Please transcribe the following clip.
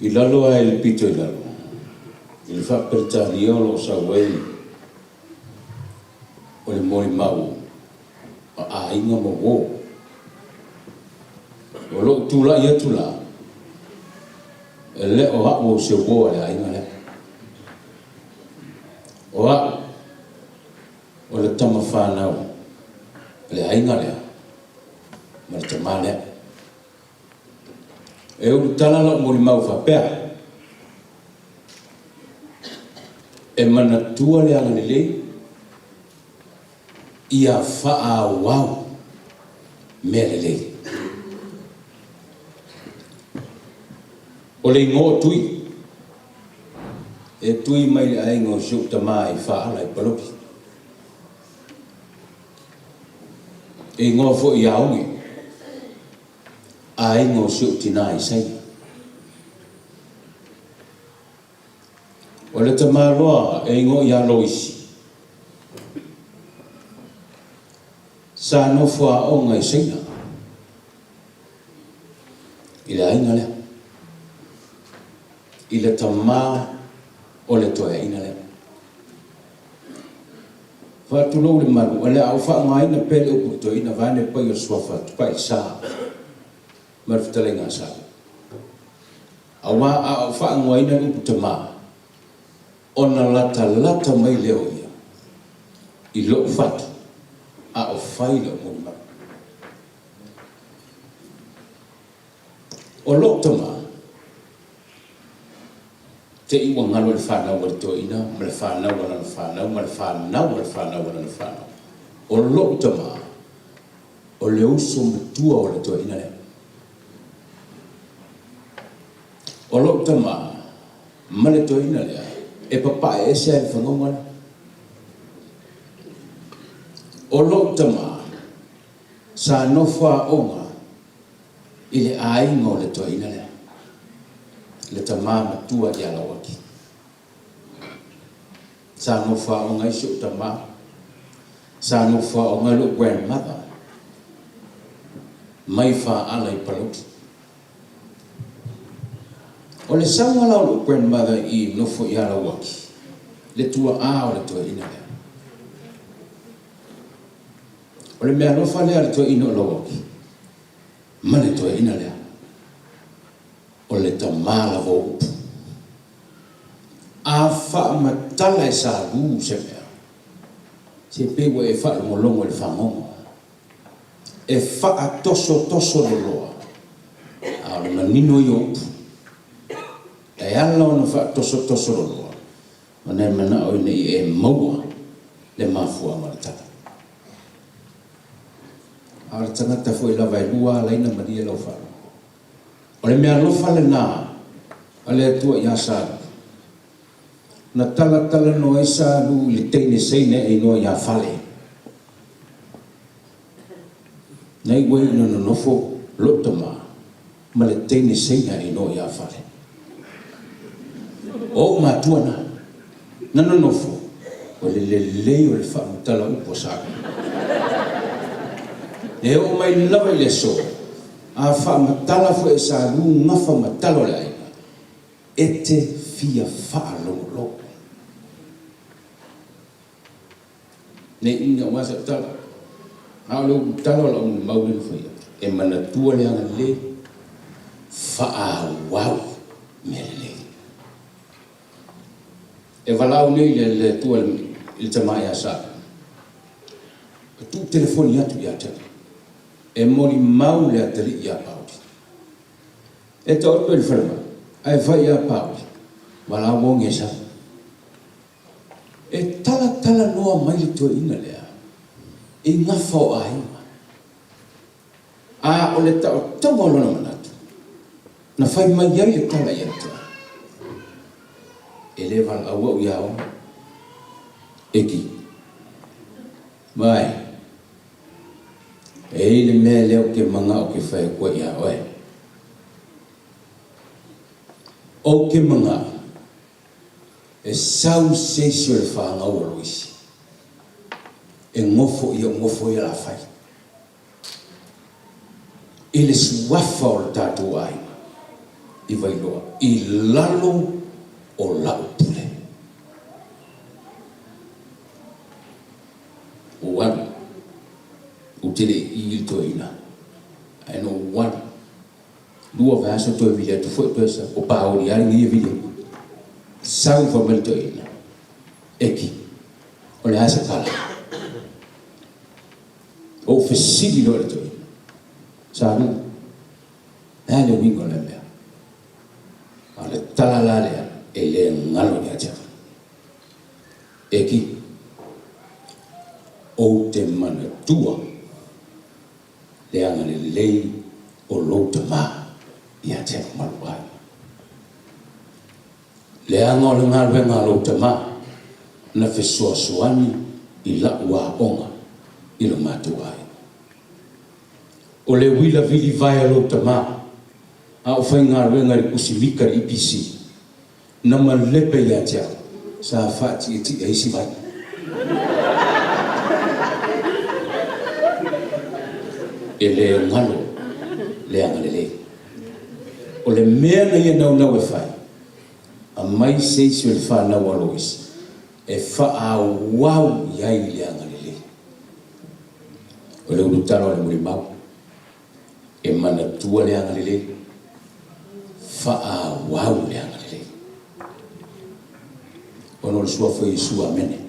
I lalo ae i le pito i lalo, i le faa-Peretania o lo o sau ai o le molimau a aiga ma uo. O lou tulai atu la, e le o a'u o se uo a le aiga lea. O a'u o le tama fanau a le aiga lea ma le tama lea. E ulutala la'u molimau faapea, E manatua le agalelei ia faaauau mea lelei. O le igoa o Tui, e tui mai le aiga o si ou tama i Faala i Palauli. E igoa foi ia Oge, aiga o si ou tina i Saina. O le tamaloa e igoa ia Loisi, sa nofo aoga i Saina i le aiga lea, i le tama o le toeaina lea. Faatulou le malu, o le a ou faaaogaina pea le upu toeaina vaeane le paia o le Suafa Tupai Sa ma le fetalaiga a Sa. Aua a ou faaagoaina le upu tama, ona latalata mai lea o ia i lou fatu a o fai lau molimau. O lou tama, te i ua galo i le fanau a le toeaina ma le fanau a lana fanau ma le fanau a le fanau a lana fanau. O lou tama, o le uso matua o le toeaina lea. O lou tama ma le toeaina lea e papae ese lava i le fagauga lea. O lou tama sa nofo aoga i le aiga o le toeaina lea, le tama matua ia Lauaki. Sa nofo aoga ai si ou tama, sa nofo aoga ai lou grandmother mai Faala i Palauli. O le sauga la o lou grandmother i nofo ia Lauaki, le tuaa o le toeaina lea. O le meaalofa lea a le toeaina o Lauaki ma le toeaina lea, o le tama lava o upu. A faamatala e Salu se mea, se pei ua e faalogologo i le fagogo. E faatosotoso loloa, a o le manino ia o upu. E ala ona faatosotoso loloa, ona e manao ina ia e maua le mafuaaga o le tala. A o le tagata foi lava e lua alaina malie lau faalogo. O le meaalofa lena a le Atua iā Salu. Na talatalanoa ai Salu i le teine Seina e igoa iā Fale. Na iu ai ina nonofo lou tama ma le teine Seina e igoa iā Fale. O ou matua na. Na nonofo, o le lelei o le faamatala upu a Salu. E oo mai lava i le aso, A faamatala foi e Salu gafa ma tala o le aiga, e te fia faalogologo. Nei ina aua sau tala, a o le upu tala o lau molimau lea na fai atu, e manatua le agalelei, faaauau mea lelei. E valaau nei le Atua i le tama ia Salu, e tuu telefoni atu ia te au. E molimau le atalii iā Pauli. E taoto i le falemai, ae fai iā Pauli, Valaau oge e sau. E talatalanoa mai le toeaina lea i gafa o aiga. A o le taotoga o lona manatu, na fai mai ai le tala ia te au, E le valaau au iā oe, e ki. Mai. E i ai le mea lea ou te manao ou te fai atu ai ia oe. Ou te manao e sau se isi o le fanau a Loisi e nofo i ou nofo ia la fai i le suafa o le tatou aiga. i Vailoa i lalo o la'u pule. Ou alu, ou te le i i le toeaina, ae na ou alu, lua vaiaso toe vili atu foi toe sau, o Pauli lava lenei e vili atu. Sau fai mai le toeaina, Eki, o le a se tala? Ou fesili loa i le toeaina, Salu, le a le uiga o lea mea? A o le tala la lea e le galo ia te au. Eki, ou te manatua le agalelei o lou tama ia te au ma lou aiga. Leaga o le galuega a lou tama na fesoasoani i la'u aoga i lo matou aiga. O le uila vilivae a lou tama a o faigaluega i le kusi mika i le EPC, na malepe ia te au, sa faatiatia ai si vai. E le galo le agalelei. O le mea na ia naunau e fai, aumai se isi o le fanau a Loisi e faaauau i ai le agalelei. O le ulutala o le mulimau, e manatua le agalelei, faaauau le agalelei. Ona o le Suafa o Iesu. Amene.